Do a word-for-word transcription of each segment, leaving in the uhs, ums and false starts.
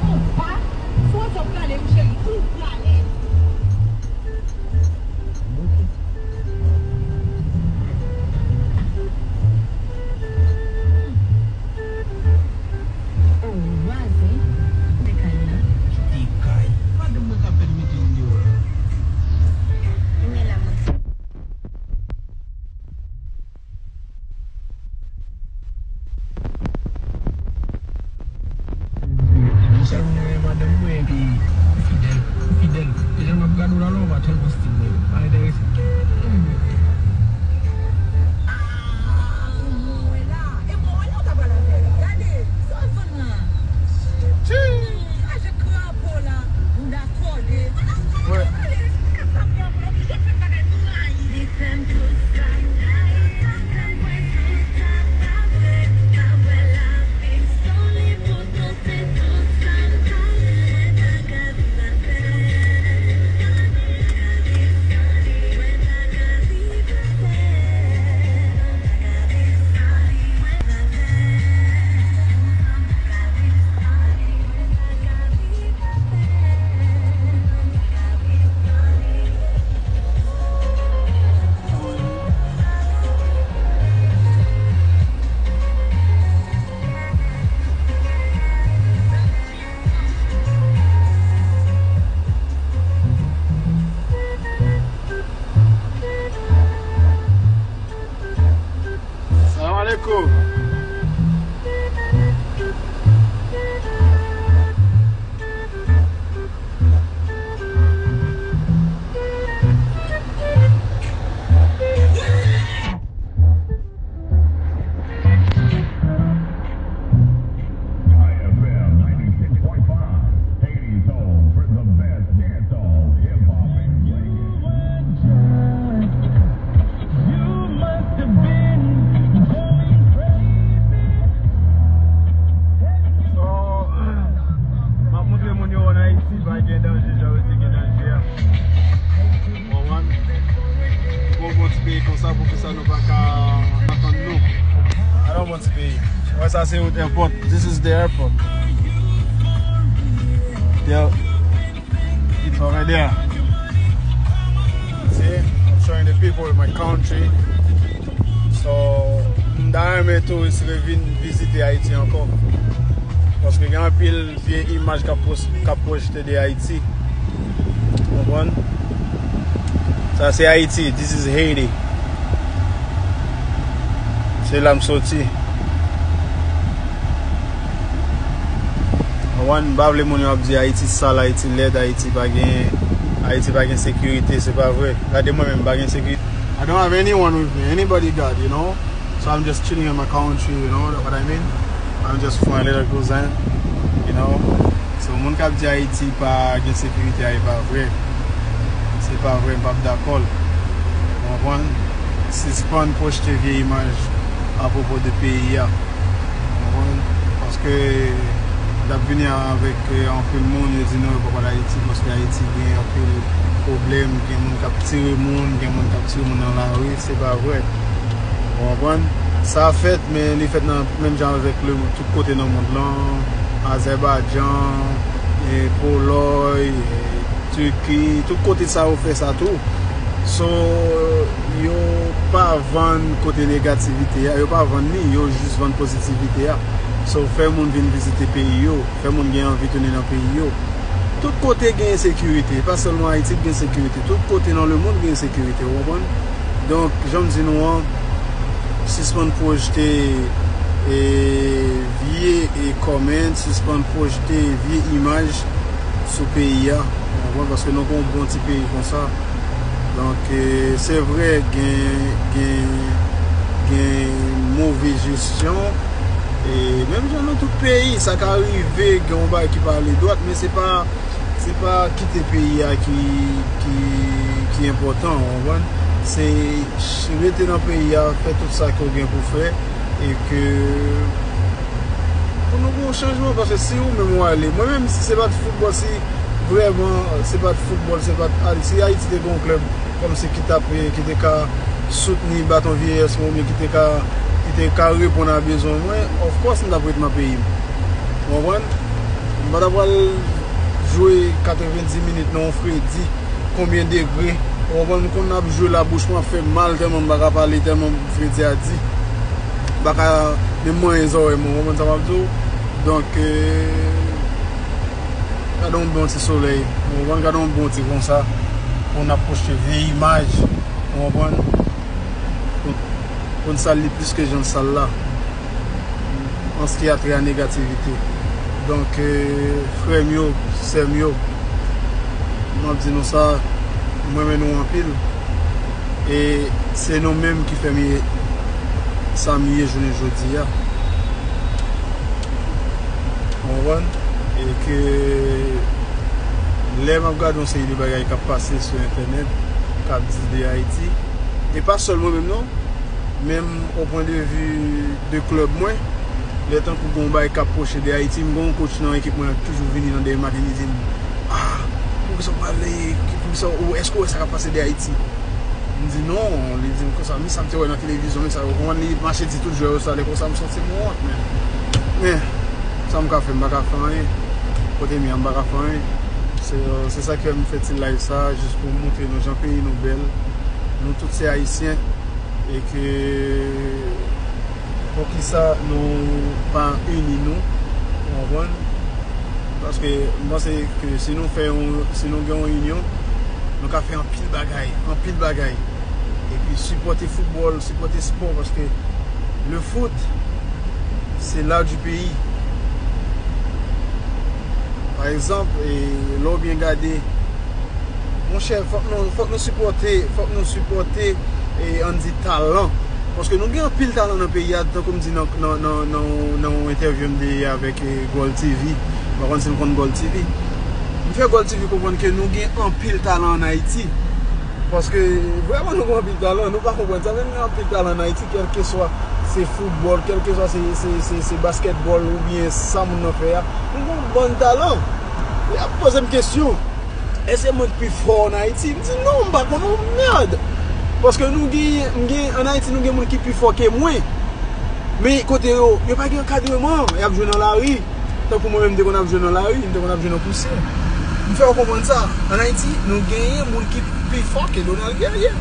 Konpa, si w wè sa w prale wi cheri, ou prale. Oh, vwazen. Mete kay la. Kite kay. Madanm mwen k ap pèmèt mete m deyò la. Mwen la, mwen. Monchè, m renmen madanm mwen, epi ou fidèl, ou fidèl. E jan m ap gade w la, la, ou pa tèlman stil mwen. Pa enterese. Ah, mwen wè la. E mwen wè la, ou ta pral avè l. Gade, sa w jwenn la. Tchii. Aje krapo la. Ou dakò de. Mwen. Gade, sa krapo la, ki fè bagay nou rayi. Salam aleikum. So, m ap montre moun yo ann Ayiti, pa gen danje, jan yo di gen danje a. Ou konprann? Bon, bon ti peyi konsa, poukisa nou pa ka antann nou? Alò, bon ti peyi. Wè, sa se wout airport. This is the airport. Yeah. It's over there. See, I'm showing the people my country. So, m ta renmen touris revin vizite Ayiti ankò. Paske gen anpil vye imaj k ap pwos-, k ap pwojte de Ayiti. Konprann? Sa se Ayiti. This is Haiti. Se la m soti. Konprann? M pa vle moun yo ap di Ayiti sal, Ayiti lèd, Ayiti pa gen, Ayiti pa gen sekirite. Se pa vre. Gade mwen menm, m pa gen sekirite. I don't have anyone with me. Anybody got, you know? So I'm just chilling in my country, you know what I mean? I'm just fun, little cousin, you know? So, moun k ap di Ayiti pa gen sekirite a, e pa vre. Se pa vre, m p ap dakò l. Ou konprann? Sispann pwojte vye imaj apwopo de peyi a. Ou konprann? Paske l ap vini avèk, eh, anpil moun, yo di non, yo pa pral Ayiti, paske Ayiti gen anpil pwoblèm, gen moun k ap tire moun, gen moun k ap tire moun nan lari, se pa vre. Ou konprann? Sa fèt, men li fèt nan menm jan avèk le, tout kote nan mond lan, Azèbadjan, e Polòy, e Tiki, tout kote sa yo fè sa tou. So, yo pa vann kote negativite a, yo pa vann li, yo jis vann pozitivite a. So, fè moun vin vizite peyi yo, fè moun gen anvi tounen nan peyi yo. Tout kote gen ensekirite, pa sèlman Ayiti ki gen sekirite, tout kote nan lemonn gen ensekirite, ou konprann? Donk, jan m di nou an, sispann pwojte, e, vye, e, comment, sispann pwojte vye imaj sou peyi a, ou konprann? Paske nou gen yon bon ti peyi konsa. Donk, e, se vre, gen, gen, gen move jesyon. E menm jan nan tout peyi, sa ka rive, gen yon bagay ki pa ale dwat, men se pa, se pa kite peyi a ki, ki, ki enpòtan, ou konprann? Se ch-, rete nan peyi a, fè tout sa ke w gen pou fè, e ke pou nou gen yon chanjman, paske si ou menm ou ale, mwen menm, si se pa t foutbòl, si Vrèman, se pa t foutbòl, se pa t Ayiti. Si Ayiti te gen yon klèb kòmsi ki t ap, ki te ka soutni Baton Vyeyès mwen, oubyen ki te ka, ki te ka reponn a bezwen mwen, of course, m t ap ret nan peyi m. Ou konprann? M pa t ap pral jwe katrevenndis minit nan yon fredi, konbyen degre. Ou konprann? M konn ap jwe la, bouch mwen ap fè m mal, tèlman m pa ka pale, tèlman fredi a di. M pa ka menm manyen zòrèy mwen, ou konprann sa m ap di w? Donk, euh, gade yon bon ti solèy, ou konprann? Gade yon bon ti konsa, pou n ap pwochte vye imaj, ou konprann? Pou, pou n sal li plis ke jan n sal la. An se ki a trè a negativite. Donk, euh, frè m yo, sè m yo, m ap di nou sa, m renmen nou anpil. E se nou menm ki fè m ye sa m ye jounen jodi a. Ou konprann? E ke lè m ap gade yon seri de bagay k ap pase sou entènèt, k ap di de Ayiti, e pa sèl mwen menm non, menm o pwen de vi de klèb mwen, lè tankou gen yon bagay k ap pwoche de Ayiti, m gen yon coach nan ekip mwen ki toujou vini nan dèyè m maten, li di m, "Ah, poukisa w pale, poukisa, ou, èske w wè sa k ap pase de Ayiti?" M di, "Non," li di m konsa, "men sa m te wè nan televizyon, men sa yo konprann," li mache di tout jwè yo sa, lè konsa m santi m wont, men, men, sa m ka fè, m pa ka fè anyen. Kote m ye a, m pa ka fè anyen. Se, se sa k fè m fè ti live sa, jis pou m montre nou jan peyi nou bèl. Nou tout se Ayisyen. E ke poukisa nou pa ini nou, ou konprann? Paske m panse ke si nou fè yon, si nou gen yon inyon, nou ka fè anpil bagay, anpil bagay. Epi sipòte foutbòl, sipòte spò, paske le foot, c'est l'art du pays. Pa egzanp, e, lè w byen gade, monchè, fòk nou, fòk nou sipòte, fòk nou sipòte, e, ann di talan. Paske nou gen anpil talan nan peyi a, tankou m di nan, nan, nan, nan, nan yon entèvyou m te ye avèk, e, Gòl T V. M pa konn si n konn Gòl T V. M fè Gòl T V konprann ke nou gen anpil talan ann Ayiti. Paske vrèman nou gen anpil talan, nou pa konprann sa, men nou gen anpil talan ann Ayiti, kèlkeswa se foutbòl, kèlkeswa se, se, se, se baskètbòl oubyen sa moun nan fè a. Nou gen yon bann talan. Y ap poze m kesyon, èske mwen k pi fò ann Ayiti? M di non, m pa konn yon mèd. Paske nou gen, m gen, ann Ayiti, nou gen moun ki pi fò ke mwen. Men kote yo, yo pa gen ankadreman, y ap jwe nan lari. Tankou mwen menm, m te konn ap jwe nan lari, m te konn ap jwe nan pousyè. M fè w konprann sa. Ann Ayiti, nou genyen moun ki pi fò ke Donald Guerrier.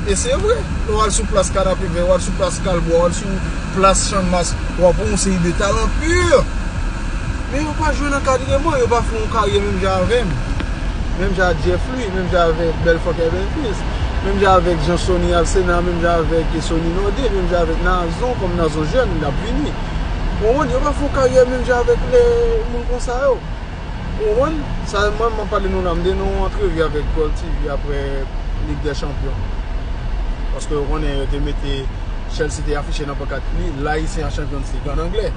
E se vre. Lè w al sou plas Kanapevè, w al sou plas Kalbwa, w al sou plas Channmas, w ap wè yon seri de talan pur. Men yo pa jwenn ankadreman, yo pa fè yon karyè menm jan avè m. Menm jan ak Jeff Louis, menm jan avèk Bèlfò Kevin Fils, menm jan avèk Jean Sony Alcena, menm jan avèk Sony Nordé, menm jan avèk Nazon, kòm Nazon jèn, l ap vini. Ou konprann? Yo pa fè yon karyè menm jan avèk lè moun konsa yo. Ou konprann? Sa, mwen, m ap pale nou la, m te nan yon antrevi avèk Gòl T V apre Lig dè Chanpyon. Paske yo konnen yo te mete Chelsea te afiche nan pankat li, L'Haïtien en Champions League, an anglè.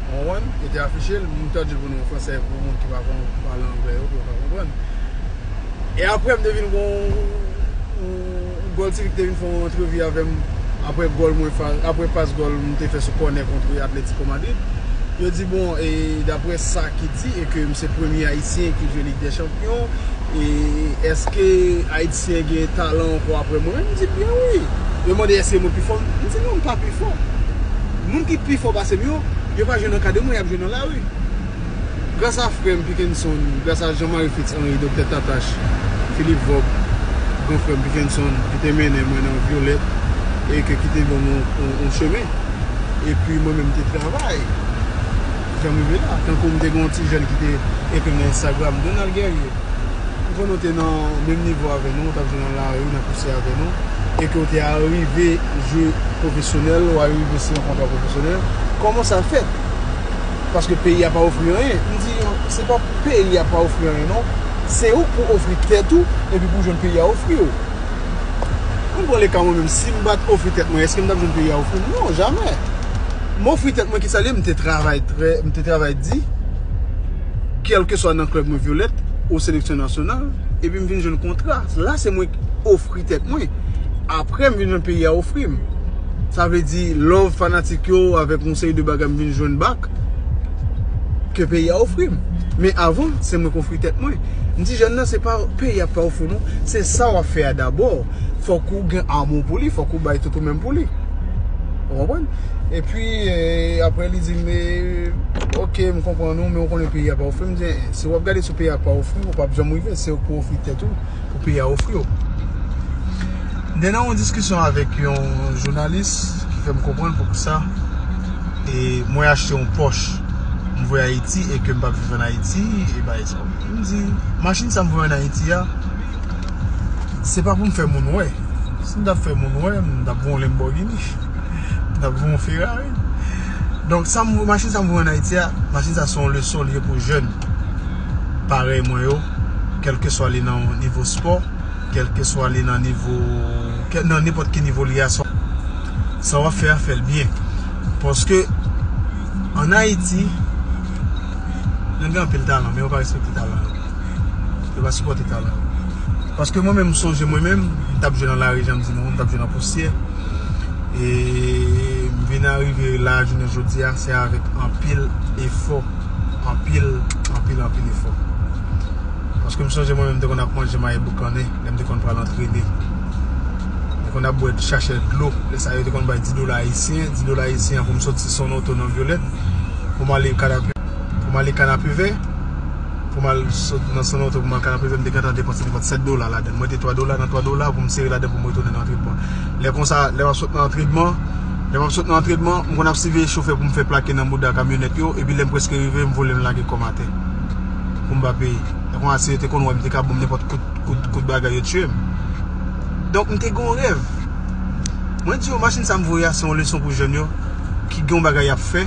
Ou konprann? Yo te afiche l, m tradui l pou nou an fransè, pou moun ki pa konn pale anglè yo, pou yo ka konprann. E apre, m te vin gon, yon, yon Gòl T V ki te vin fè yon antrevi avè m, apre gòl mwen fa-, apre pas gòl m te fè sou kònè kont Atletico Madrid. Yo di, bon, e daprè sa ki di, e ke m se premye Ayisyen ki jwe Lig dè Chanpyon, e èske Ayisyen gen talan ankò apre mwen? M di, byen wi. Yo mande, èske mwen pi fò? M di, non, m pa pi fò. Moun ki pi fò pase m yo, yo pa jwe nan kad mwen, y ap jwe nan lari. Gras a frè m Pickenson, gras a Jean Marie Fritz Henry, Doktè Tatache, Philippe Vob, gran frè m Pickenson, ki te mennen mwen nan Violette, e ke, ki te ban mwen yon, yon, yon chemen. Epi mwen menm te travay. Jan m rive la, tankou m te gen yon ti jèn ki te ekri m nan Instagram, Donald Guerrier. M konnen w te nan menm nivo avè nou, w t ap jwe nan lari, nan pousyè avè nou, e ke w te arive jwe pwofesyonèl, w arive siyen yon kontra pwofesyonèl. Kòman sa fèt? Paske peyi a pa ofri anyen. M di, se pa peyi a pa ofri anyen, non. Se ou k pou ofri tèt ou, epi pou jwenn peyi a ofri w. M pran le ka mwen menm, si m pa t ofri tèt mwen, èske m t ap jwenn peyi a ofri m? Non, jamè. M ofri tèt mwen, kisa l ye? M te travay trè, m te travay di, kèlkeswa nan klèb mwen Violette, ou seleksyon nasyonal, epi m vin jwenn kontra. La, se mwen k ofri tèt mwen. Apre, m vin jwenn peyi a ofri m. Sa vle di, love fanatik yo avèk yon seri de bagay m vin jwenn back. ke peyi a ofri m. Men avan, se mwen k ofri tèt mwen. M di jèn nan, se pa peyi a k pa ofri w non, se sa w ap fè a dabò. Fòk ou gen amou pou li, fòk ou bay tout ou menm pou li. Ou konprann? Epi, eh, apre li di m, eh, ok, m konprann ou, men ou konnen peyi a pa ofri. M di, eh, si w ap gade sou peyi a pa ofri, ou p ap janm rive, se ou k pou ofri tèt ou pou peyi a ofri w. M te nan yon diskisyon avèk yon jounalis ki fè m konprann poukisa e mwen achte yon Porsche, m voye Ayiti e ke m p ap viv ann Ayiti, e bagay sa. M di, machin sa m voye ann Ayiti a, se pa pou m fè moun wè. Si m t ap fè moun wè, m t ap voye yon Lamborghini, m t ap voye yon Ferrari. Donk, sa m, machin sa m voye ann Ayiti a, machin sa se yon leson li ye pou jèn parèy mwen yo, kèlkeswa li nan nivo spò, kèlkeswa li nan nivo, kè-, nan nenpòt ki nivo li a, sa, sa w ap fè a, fè l byen. Paske, ann Ayiti, moun gen anpil talan, men yo pa respekte talan yo. Yo pa sipòte talan yo. Paske mwen menm, m sonje mwen menm, m t ap jwe nan lari, jan m di nou, m t ap jwe nan pousyè. E m vin arive la, jounen jodi a, se avèk anpil efò. Anpil, anpil, anpil efò. Paske m sonje mwen menm, m te konn ap manje mayi boukannen, lè m te konn pral antrene. M te konn ap bwè, chache dlo. Lè sa yo te konn bay dis dola ayisyen, dis dola ayisyen an pou m soti Sonoto nan Vyolèt, pou m ale Kanapevè, pou m ale Kanapevè, pou m al sot nan Sonoto, pou m al Kanapevè, m te gentan depanse nenpòt sèt dola ladan l. Mwen te twa dola, nan twa dola pou m sere ladan pou m retounen nan antrenman. Lè konsa, lè m ap sot nan antrenman, lè m ap sot nan antrenman, m konn ap siveye chofè pou m fè plake nan mouda kamyonèt yo, epi lè m prèske rive, m vole m lage kò m atè. Pou m pa peye. Lè konsa, si yo te konn wè m, te ka ban m nenpòt kout, kout, kout bagay, yo tiye m. Donk, m te gen yon rèv. Mwen di yo, machin sa m voye a, se yon leson pou jèn yo, ki gen yon bagay y ap fè,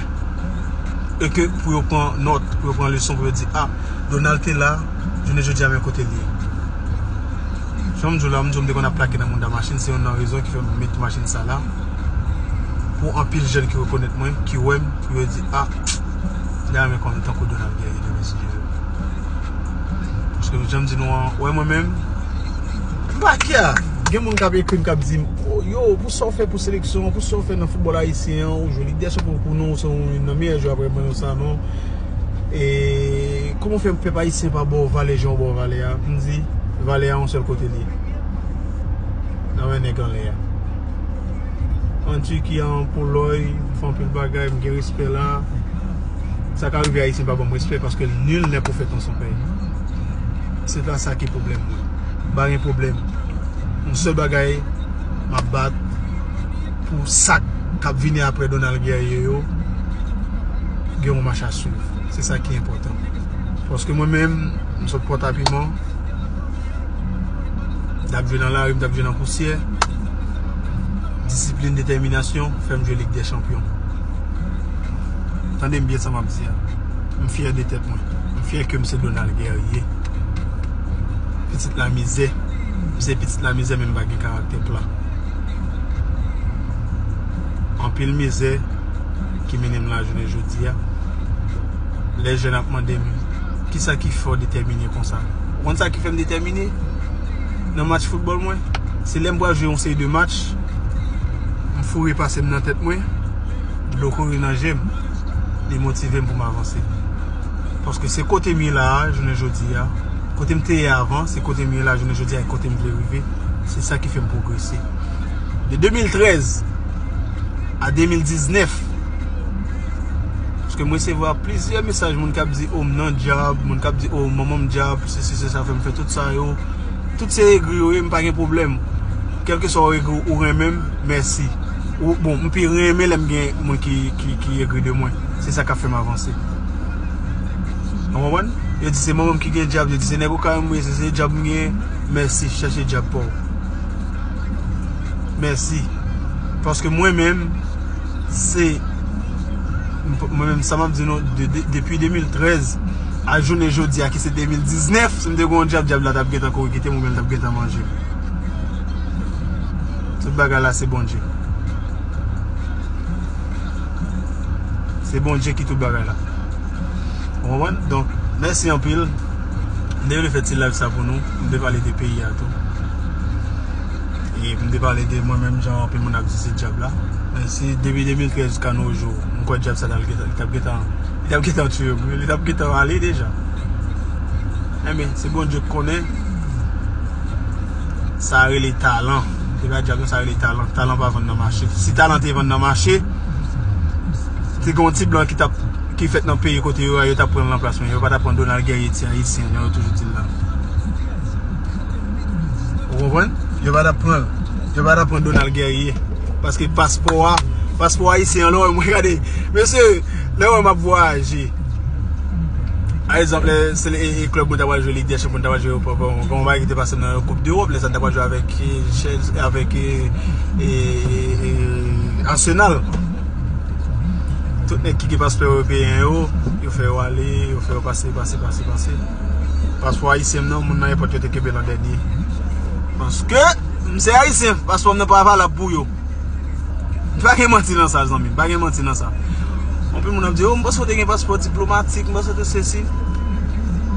e ke pou yo pran nòt, pou yo pran leson, pou yo di, a, Donald te la, jounen jodi a, men kote l ye. Jan m di w la, m di w m te konn ap plake nan mouda machin, se youn nan rezon ki fè m met machin sa la. Pou anpil jèn ki rekonèt mwen, ki wè m, pou yo di, a, m ta renmen konn tankou Donald Guerrier demen si Dye vle. Paske jan m di nou an, wè mwen menm, m pa kè. Gen moun k ap ekri m, k ap di m, "O, yo, pou sa w fè pou seleksyon an, pou sa w fè nan foutbòl ayisyen an, ou jwe Lig dè Chanpyon pou nou, ou se youn nan meyè jwè apre Mario Sanon. E kòman w fè pèp ayisyen pa ba w valè jan w ba w valè a?" M di, valè a yon sèl kote l ye. Nan men nèg anlè a. An Tiki, an Polòy, m fè anpil bagay, m gen respè la. Sa ka rive ayisyen pa ban m respè paske nul n'est prophète en son pays. Se pa sa ki pwoblèm mwen. M pa gen pwoblèm. Yon sèl bagay, m ap bat pou sa k ap vini apre Donald Guerrier yo gen yon mach a swiv. Se sa ki enpòtan. Paske mwen menm, m sot Pòtapiman, m t ap jwe nan lari, m t ap jwe nan pousyè. Disiplin, detèminasyon fè m jwe Lig dè Chanpyon. Tande m byen sa m ap di a. M fyè de tèt mwen. M fyè ke m se Donald Guerrier. Pitit lamizè. M se pitit lamizè, men m pa gen karaktè pla. Anpil mizè ki mennen m la jounen jodi a. Lè jèn ap mande m, "Kisa ki fè w detèmine konsa?" Ou konn sa ki fè m detèmine? Nan match foutbòl mwen, se lè m pral jwe yon seri de match, m foure pase m nan tèt mwen, dlo kouri nan je m, li motive m pou m avanse. Paske se kote m ye la a, jounen jodi a, kote m te ye avan, se kote m ye la, jounen jodi a, e kote m vle rive. Se sa ki fè m pwogrese. De de mil trèz a de mil diznèf, paske m resevwa plizyè mesaj, moun k ap di, "O, m nan djab," moun k ap di, "O, manman m djab, sesi, sesa, fè m fè tout sa yo." Tout se egri yo ye, m pa gen pwoblèm. Kèlkeswa w egri ou renmen m, mèsi. Ou, bon, m pi renmen lè m gen moun ki, ki, ki egri de mwen. Se sa k ap fè m avanse. Ou konprann? Yo di se manman m ki gen djab, yo di se nèg Okanm m ye, se, se djab m gen. Mèsi, chèche djab pa w. Mèsi. Paske mwen menm, se, mwen menm, sa m ap di nou, de, de, depi de mil trèz a jounen jodi a, ki se de mil diznèf, si m te gen yon djab, djab la t ap gentan kouri kite m, oubyen l t ap gentan manje m. Tout bagay la, se Bondye. Se Bondye ki tout bagay la. Ou konprann? Donk, mèsi anpil. M te vle fè ti live sa pou nou. M te pale de peyi a tou. E m te pale de mwen menm, jan anpil moun ap di se djab la. Men si depi de mil trèz jiska nos jours, m kwè djab sa t ap gentan, t ap gentan Li t ap gentan tchwe m wi, li t ap gentan ale deja. Enben, se Bondye k konnen. Sa rele talan. Se pa dyab non, sa rele talan. Talan pa vann nan mache. Si talan te vann nan mache, te gen yon ti blan ki t ap, ki fèt nan peyi kote yo a, yo t ap pran l nan plas mwen. Yo pa t ap pran Donald Guerrier, ti ayisyen, jan yo toujou di l la. Ou konprann? Yo pa t ap pran l. Yo pa t ap pran Donald Guerrier. Paske paspò a, paspò ayisyen an, lè w wè mwen gade. Mesye, lè w wè m ap vwayaje. Pa egzanp, lè se e, e klèb mwen ta pral jwe Lig dè Chanpyon, ta pral jwe yon, yon, yon bagay ki te pase nan Koup Dewòp, lè sa n ta pral jwe avèk, e, Chelsea, avèk, e, e, e, e, Arsenal. Tout nèg ki gen paspò ewopeyen yo, yo fè yo ale, yo fè yo pase, pase, pase, pase. Paspò ayisyen m nan, moun nan èpòt yo te kenbe l an dènye. Paske m se ayisyen, paspò m nan pa valab pou yo. Pa gen manti nan sa, zanmi m, pa gen manti nan sa. Anpil moun ap di, "O, m panse w te gen paspò diplomatik, m panse w te sesi."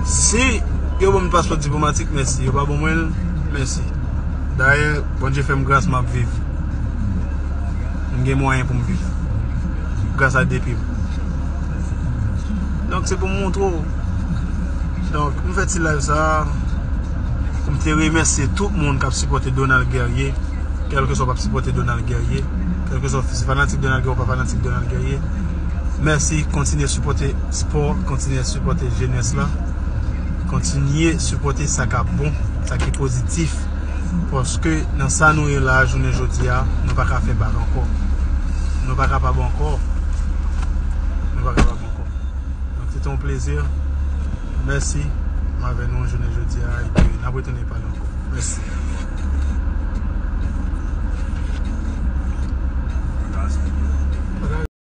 Si yo ban m paspò diplomatik, mèsi. Yo pa ban mwen l, mèsi. Dayè, Bondye fè m gras, m ap viv. M gen mwayen pou m viv. Gras a depi m. Donk, se pou m montre w. Donk, m fè ti live sa a pou m te remèsye tout moun k ap sipòte Donald Guerrier, kèlkeswa w p ap sipòte Donald Guerrier, kèlkeswa w se fanatik Donald Guerrier ou pa fanatik Donald Guerrier. Mèsi, kontinye sipòte spò, kontinye sipòte jenès la, kontinye sipòte sa k ap bon, sa ki pozitif. Paske nan sa nou ye la, jounen jodi a, nou pa ka fè bak ankò. Nou pa kapab ankò. Nou pa kapab ankò. Donk, se te yon plezi. Mèsi. M avè nou jounen jodi a, epi n ap retounen pale ankò. Mèsi.